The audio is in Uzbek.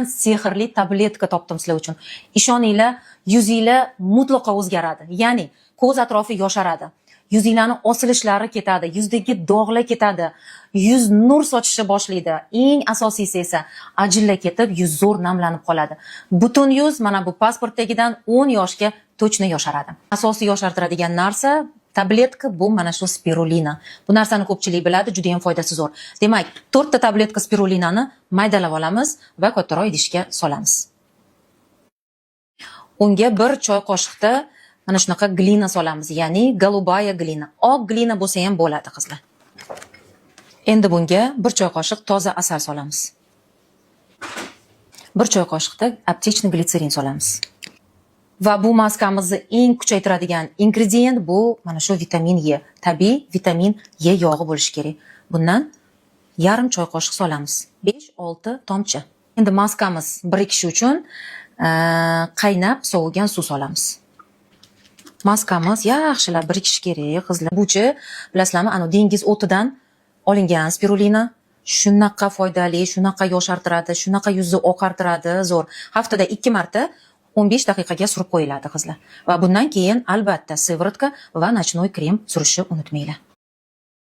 Sehrli tabletka topdim sizlar uchun. Ishoninglar, yuzinglar mutlaqo o'zgaradi. Ya'ni ko'z atrofi yosharadi. Yuzinglarni osilishlari ketadi, yuzdagi dog'lar ketadi, yuz nur sochishni boshlaydi. Eng asosiysi esa ajinlar ketib, yuz zo'r namlanib qoladi. Butun yuz mana bu pasportdagidan 10 yoshga точно yosharadi. Asosiy yoshartiradigan narsa, tabletka, bu mana shu spirulina. Bu narsani ko'pchilik biladi, juda ham foydasi zo'r. Demak, to'rtta tabletka spirulinani maydalab olamiz va kattaroq idishga solamiz. Unga bir choy qoshiqda mana shunaqa глина solamiz, ya'ni голубая глина. Oq глина bo'lsa ham bo'ladi, qizlar. Endi bunga bir choy qoshiq toza asal solamiz. Bir choy qoshiqda аптечный glitserin solamiz. Va bu maskamizni eng kuchaytiradigan ingredient bu mana shu vitamin E, tabiiy vitamin E yog'i bo'lishi kerak. Bundan yarim choy qoshiq solamiz. 5-6 tomchi. Endi maskamiz birikishi uchun qaynab sovigan suv solamiz. Maskamiz yaxshilab birikishi kerak, qizlar. Buchi, bilasizlarmi, anavi dengiz o'tidan olingan spirulina shunaqa foydali, shunaqa yoshartiradi, shunaqa yuzni oqartiradi, zo'r. Haftada 2 marta 15 daqiqaga surib qo'yiladi, qizlar. Va bundan keyin albatta сыворотка va ночной krem surishni unutmanglar.